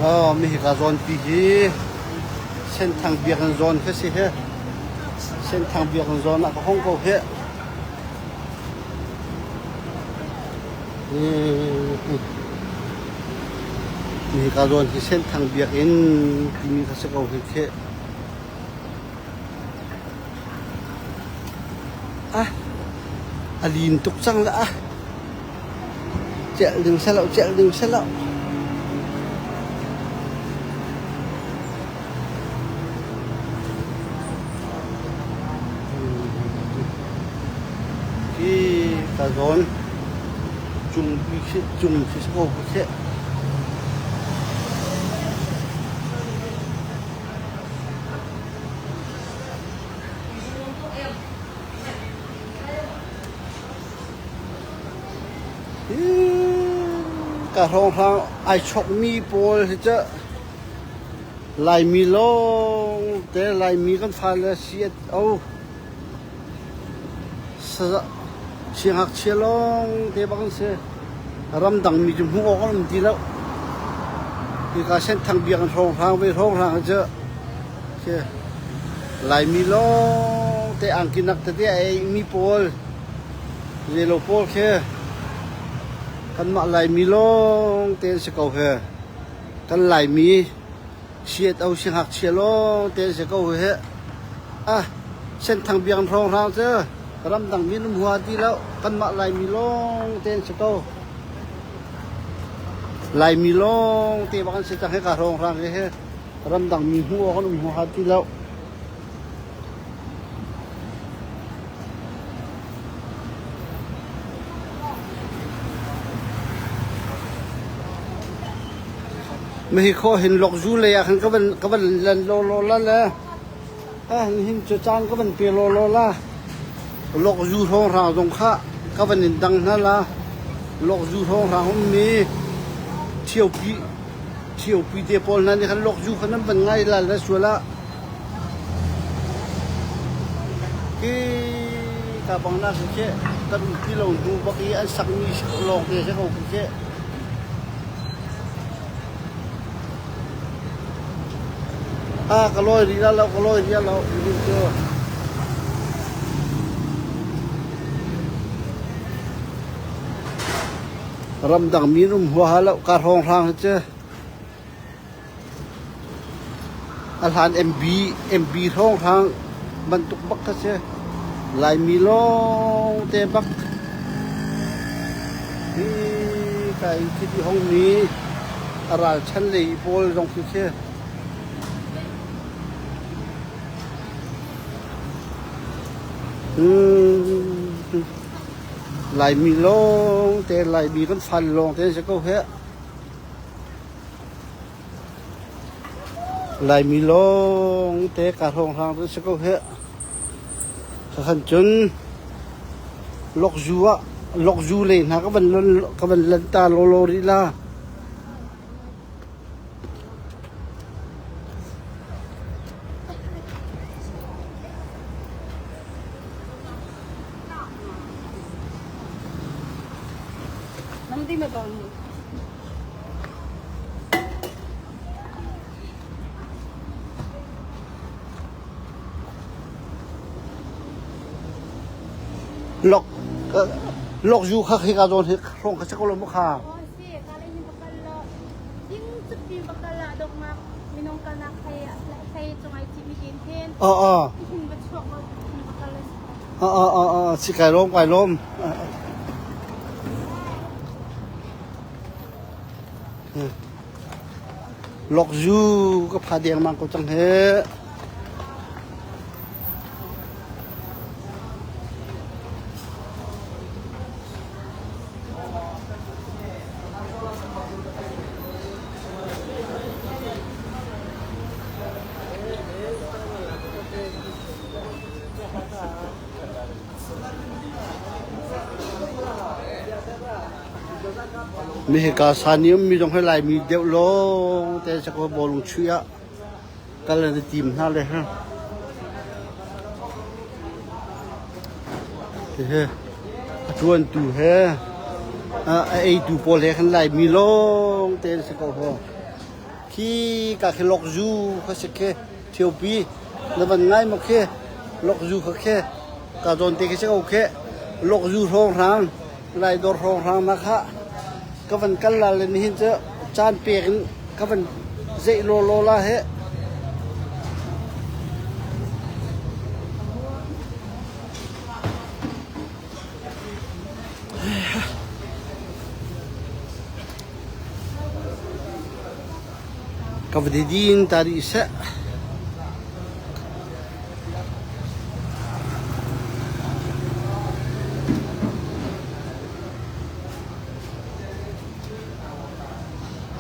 Aw, mi hika zawnpi hi Senthang biakinn zawn khi si hi. Senthang biakinn zawn ah ka hong ko hi. Mi hika zawn hi Senthang biakinn timi kha si ko hi khi. Ah, a lin tuk cang le ah. Celh ding si lo, celh ding si lo. Hi ka zawn cung pi khi cung khi si ko khi. Ka hrawnghrang ai chokmi pawl hi cu Laimi lawngte Laimi kan fale CSO siangngakchia lawngte bak an si. Ramdang mi cu hmuh awk an um ti lo. Hika Senthang biakinn hrawnghrang ve hrawnghrang hi cu Laimi lawngte angki nak tete a eimi pawl Zeilo pawl khi kanmah Laimi lawngte an si ko hi. Kan Laimi CSO siangngakchia lawngte an si ko hi. Ah, Senthang biakinn hrawnghrang cu ramdang mi an um hua ti lo. Kanmah Laimi lawngte an si ko. Laimi lawngte bak an si cang hika hrawnghrang hi. Ramdang mi hmuh awk an um huaha ti lo. Mexico hin lokzu lei ah khan ka van ka van lan lawlaw la le eh nihin cu caan ka van pe lawlaw la lokzu hrawnghrang zong kha ka van in dang hna la lokzu hrawnghrang ummi Ṭhiopi Ṭhiopi te pawl hna nih khan lokzu kha nan van ngai la le sual ah Hi ka bang na si khi kan um ti lo hnu bak i an sakmi lawng te si ko khi. Ah ka lawi rih la lo ka lawi rih lo nihin cu. Ramdang mi an um huaha lo ka hrawnghrang hi cu. A hlan MB MB hrawnghrang bantuk bak kha si. Laimi lawngte bak. Hi ka in khi ti hong mi a ralchan lei pawl zong khi khi. Hmm. Laimi lawngte Laimi kan fal lawngte an si ko heh. Laimi lawngte ka hrawnghrang cu si ko hih. Khakhan cun lokzu ah lokzu lei hna ka van lon ka van lan ta lawlaw rih la. Lok lok zu kha khi ka zawn hi hrawng kha si ko lo mu kha. Aw aw. Aw aw aw si kai lawm kai lawm. Lokzu ka pha dengmang ko cang hi. Mihika san i ummi zong hi Laimi deuh lawng te si ko bawlung chuih ah kal an i tim hna le ha. Hihi a ṭuantu he a eitu pawl he khan Laimi lawng te an si ko ho. Khi ka khi lokzu kha si khi Ṭhiopi na van ngai maw khi lokzu kha khi ka zawn te khi si ko khi lokzu hrawnghrang Laidawr hrawnghrang na kha ka van kal la le nihin cu caan pek in ka van zeih lawlaw la he. Ka va didin ta rih seh.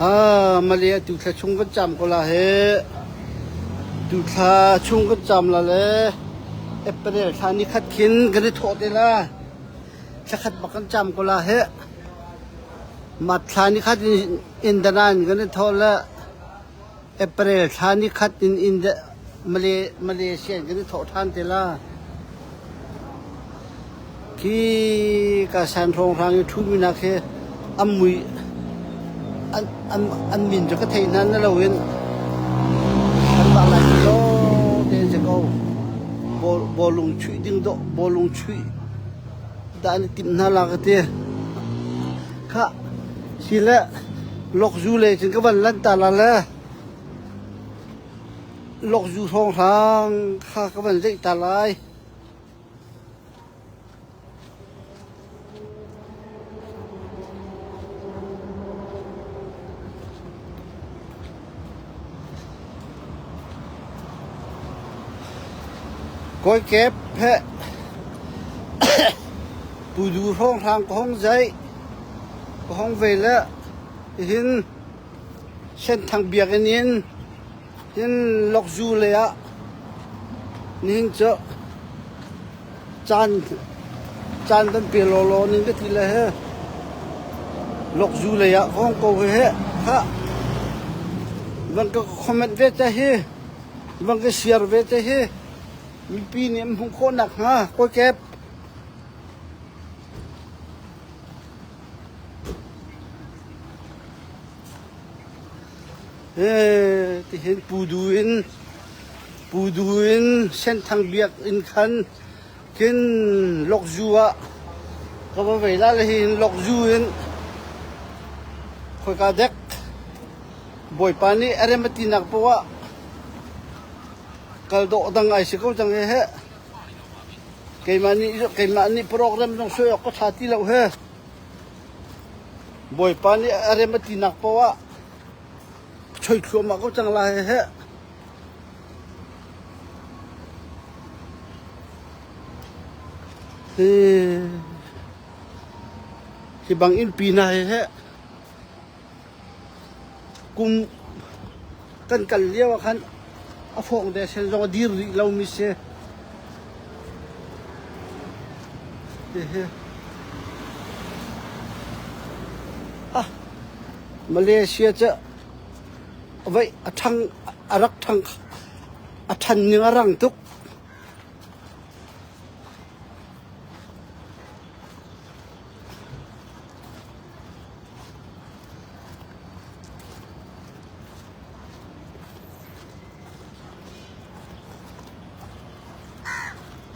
Ah, male tu thla chung kan cam ko la he. Tu thla chung kan cam la le April thla ni khat khin kan i thawh te la. Thla khat bak kan cam ko la he. Mat thla ni khat in Indanan kan i thawh le April thla ni khat in Malaysia in kan i thawh ṭhan te la. Khi ka san hrawnghrang i ṭhumi nak hi an mui an min cu ka thei hna na loin kanmah Laimi lawng te an si ko. Bawlung chuih ding dawh bawlung chuih dah an i timh hna la ka ti. Khah si le lokzu lei cun ka van lanh ta la le lokzu hrawnghrang kha ka van zeih ta lai. Kawikep he Pudu hrawnghrang ka hong zeih. Ka hong ve le hin Senthang biakinn in hin Lokzu lei ah nihin cu caan caan kan pe lawlaw ning ka ti le he Lokzu lei ah ka hong ko he ha van ka comment ve te hi van ka share ve te hi mipi nih an hmuh khawh nakhnga kawikep Tihin Pudu in Pudu in Senthang biakinn khan khin Lokzu ah ka va vei la le hin Lokzu in khoika dek Bawipa nih a rem a tinak poah ah kal dawh dang ai si ko cang he he. Keimah nih keimah nih program zong suai awk ka ṭha ti lo he. Bawipa nih a rem a tinak paoh ah choi thluahmah ko cang lai he. Hi hi bang inn pi hna he he kum kan kal lio ah khan a fawng de sen zong a dir rih lomi si. Hihi. Ah, Malaysia cu voi a ṭhang a rak ṭhang a ṭhan ning a rang tuk.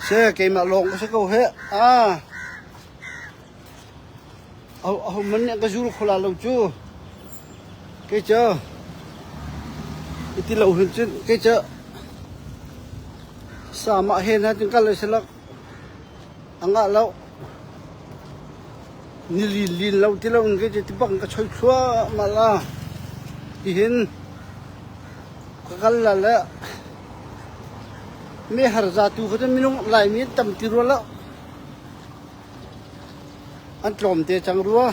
Se keimah lawng ka si ko heh. Ah. Aho man nih ka zul kho la lo cu. Kei cu iti lo hin cun kei cu sama he na cun kal se lak angah lo. Ni lin lin lo ti lo in kei cu ti bang ka choi thluahmah la. Tihin ka kal la le mi harza tu kha cu minung Laimi an tam ti rua lo. An tlawm te cang rua.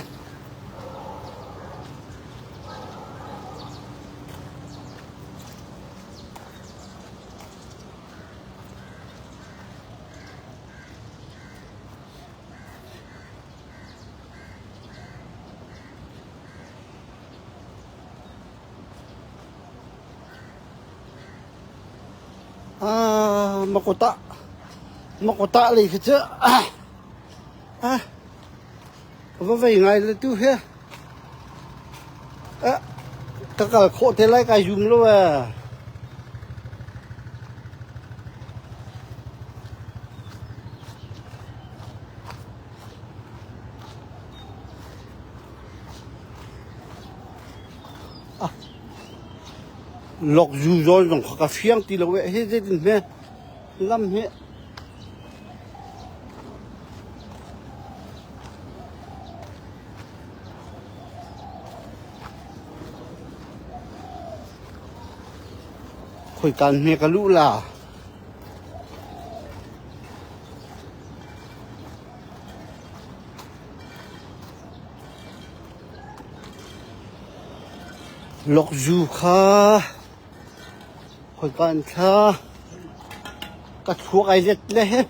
Ah, makota makota lei khi cu ah ah va vei ngai le tu hi. Ah. Ka kal khawh te lai kai zum lo ee. Lok zu zawn zong kha ka fiang ti lo eh. Hi zeitin hme lam hi Khoikan hme ka luh la? Lokzu kha khoikan thla ka thluak ai let le he.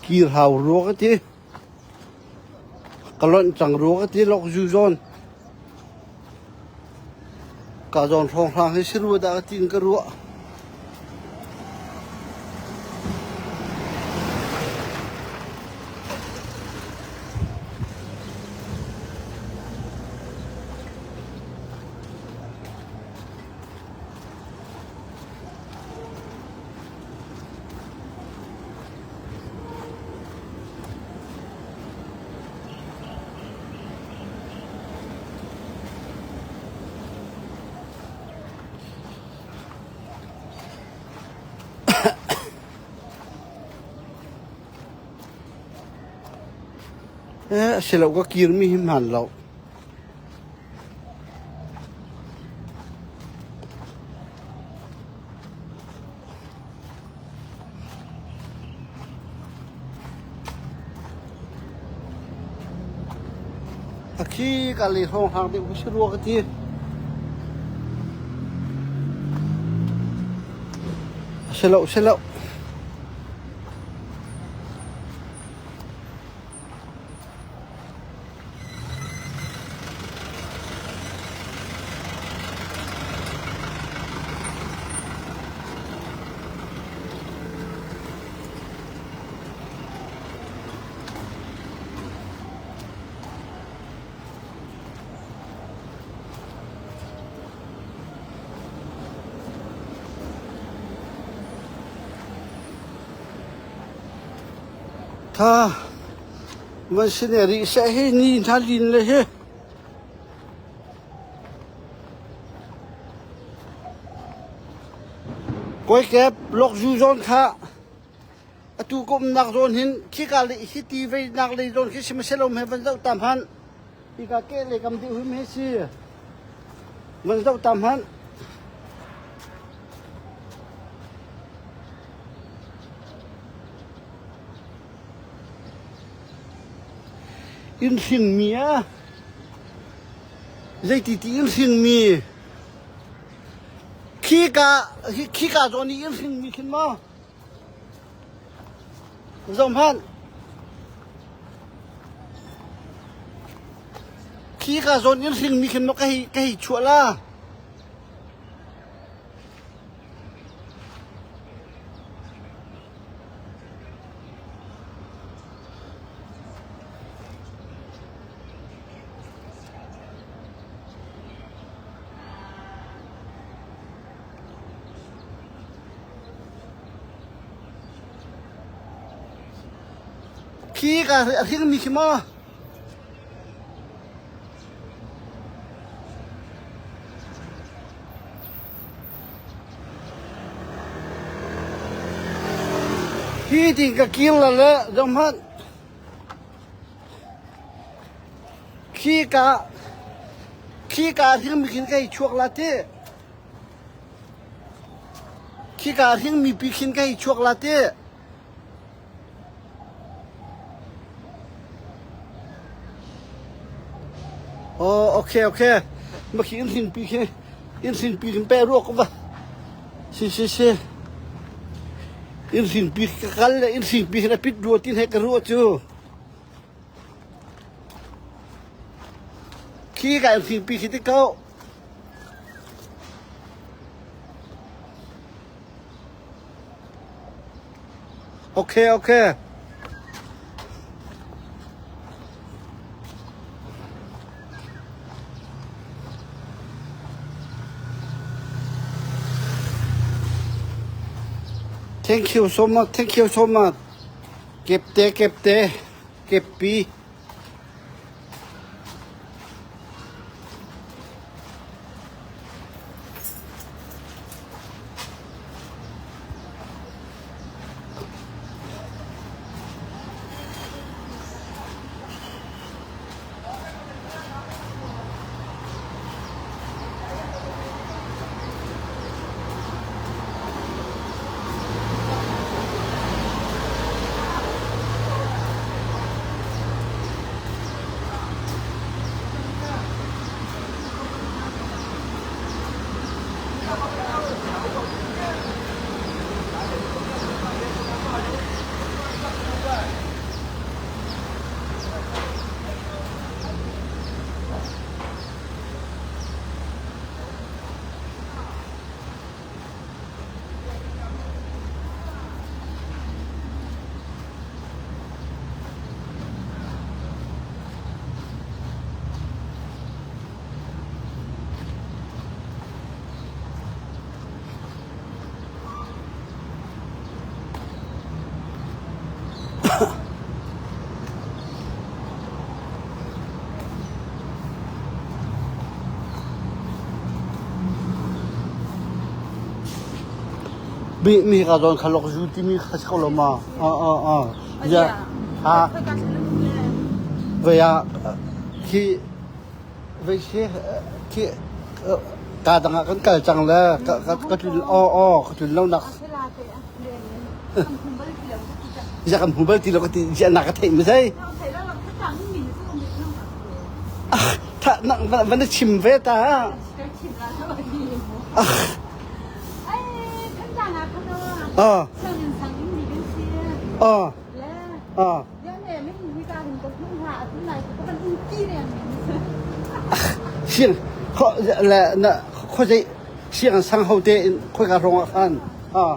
Kir hau rua ka ti. Ka lonh cang rua ka ti lok zu zawn. Ka zawn hrawnghrang hi si rua dah ka tin ka ruah. Eh, a si lo ka kirmi hi hmaan lo. A khi ka le hrawng hrang deuh ka si rua ka ti. A si lo, si lo. Tha Man si ne rih seh hi ni hna lin le hi. Kawi kep lok zu zawn kha atu ka umnak zawn hin khika le hi ti vei nak lei zawn khi sihmanhsehlaw he van zoh tam han hika ke le kam deuh hi me si van zoh tam han Inn hringmi ah zeiti ti inn hringmi khika khika zawn i inn hringmi khin maw zoh hmanh khika zawn inn hringmi khin maw ka hei ka hei chuah la Khi ka a hringmi khi maw? Hi ti ka kir la le zohhmanh. Khi ka khi ka hringmi khin ka i chuak la ti. Khi ka hringmi pi khin ka i chuak la ti. Oh, okay, okay. Ma khi in hrin pi khi in hrin pi kin pe ruak va. Si si si. In hrin pi ka kal le in hrin pi hin a pit rua tin he ka ruah cu. Khi ka thingpi khi ti ko. Okay, okay. Thank you so much. Thank you so much. Kepte, kepte, keppi. Mi mi ka zawn kha lok zu timi kha si ko lo ma? Ah ah ah. Ya. Ha. Vei ah khi vei khi khi ka dang ah kan kal cang le ka ka ka tlun aw aw ka tlun lo nak Ya kan hmu bal ti lo ka ti ya na ka theih ma sei. Ah tha na van na chim ve ta. Ah. Ah. Ah. Ah. Siang kho le na kho zei siang sang ho te in khoi ka rong ah khan. Ah.